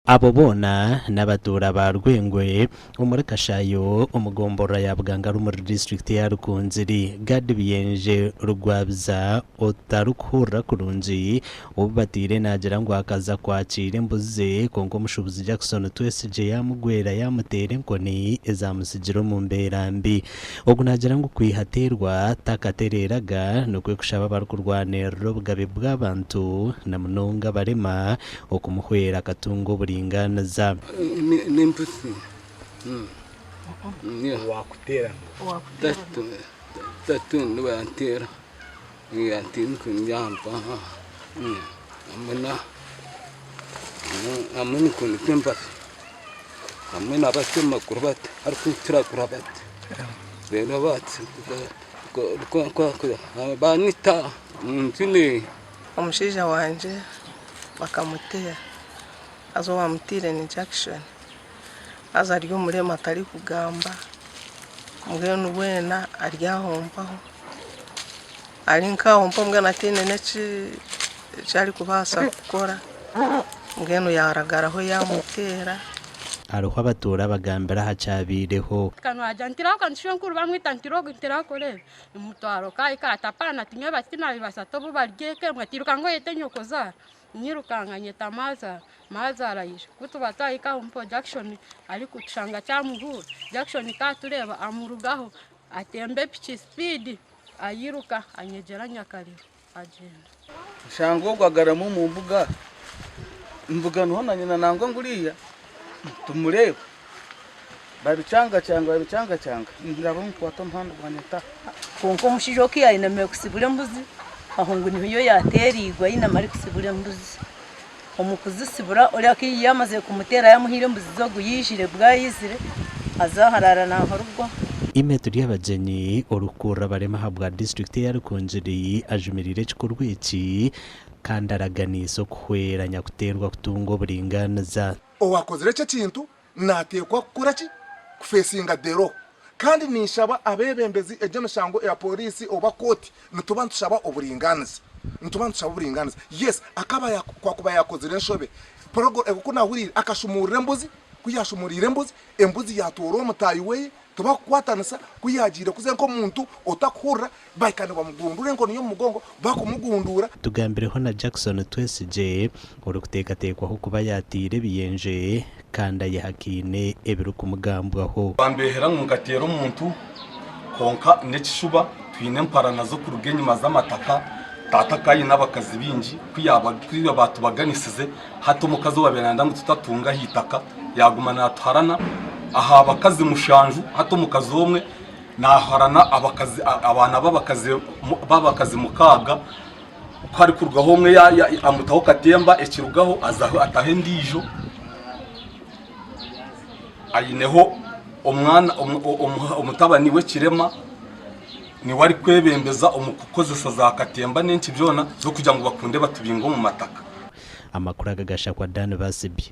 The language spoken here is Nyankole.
Abo boona n'abatuura ba Rwengwe omuri Kashayo omu gomborora ya Bugangari omuri disiturikiti ya Rukungiri. Gad Biyenje Rugwabiza otarikuhurira kurungi obu bataire naagira ngu akaza kwakiira embuzi ze kwonka omushuubuzi Jackson Twesigye yaamugwera yaamuteera enkoni ezaamutsigira omu mbeera mbi. Ogu naagira ngu kwiha ateerwa takatereeraga nikwo kushaba abarikurwanirira obugabe bw'abantu na munonga abarema okumuhwera akatunga oburingaaniza. N'embuzi. Owaakuteera n'oha? Tatu niwe yanteera, yanteera hamwe n'enkoni z'embabi hamwe na bati omu maguru bati barikuturagura bati reero banyita omu nju. Omushaija wangye bakamuteera haza owamutiire ni Jackson haza ari omurema tarikugamba mbwenu weena ari aho mpaho ari nk'aho mpaho mbwenu ataine n'eki eki arikubaasa kukora mbwenu yaaragaraho yaamuteera. Hariho abatuura abagambire aha kyabaireho. Kanwagira nti rahuka nti shwenkuru bamwita nti rogu nti rahuka oreebe. Nimutwara okahika ati apana tinywe bati tinabibaasa ti obu bari eka emwe ati iruka ngu oyete nyokozaara. Nyirukanga nyeta maazaara, maazaara aija. Ku tuba twahika aho mpaho Jackson arikutushanga kyamuhuura. Jackson ku atureeba amurugaho atemba epiki sipiidi ayiruka anyegyera nyakariro agyenda. Nshanga ogwo agarami omu mbuga, mbuga niho na nyina nangwa nguriya tumureeba babicangakyanga babicangakyanga ndaba nkwata omuhanda gwangye ntaaha. Kwonka omushaija oku yainamire kusibura embuzi, aho ngu niho yaateereirwe ainami arikusibura embuzi. Omu kuzisibura oriya ku yaamazire kumuteera yaamuhaire embuzi ze ogu yaijire bwaizire aza aharaara naaharugwa. Ime Turyabagyenyi orikukurira abarema ahabwa disiturikiti eya Rukungiri ajumiriire ekikorwa eki kandi araganiise okuhwera nyakuteerwa kutunga oburingaaniza. Owakozire eki ekintu nateekwa kukora ki? Kufesinga the law. Kandi ninshaba abebembezi egyo emishango eya poriisi oba kooti nituba nitushaba oburinganiza. Nituba nitushaba oburinganiza. Yes akaba kwakuba yakozire enshobe. Oku nahuriire akashumurira embuzi, ku yashumuriire embuzi, embuzi yatoora omutaahi weye tibakukwatanisa, ku yagiire kuze nk'omuntu otakuhurira bahika nibamugundura enkoni y'omu mugongo bakumugunduura. Tugambireho na Jackson Twesigye orikuteekateekwaho kuba yateire ebiyenje kandi ayehakaine ebirikumugambwaho. Bambeehera ngu nkateera omuntu kwonka n'ekishuba twine emparana z'okuruga enyima z'amataka taata akaba aine abakazi baingi ku yaatubaganisize hati omukazi owaabaire nayenda ngu tutatunga aha itaka yaaguma naatuharana aha bakazi mushanju hati omukazi omwe naaharana abakazi abaana b'abakazi b'abakazi mukaaga ku harikurugaho omwe amutaho katemba ekirugaho azaho ataho endiijo aineho omwana omutabani w'ekirema niwe arikwebembeza omu kukozesa za katemba n'enki byona z'okugira ngu bakunde batubinge omu mataka. Amakuru aga gashakwa Dan Basibye.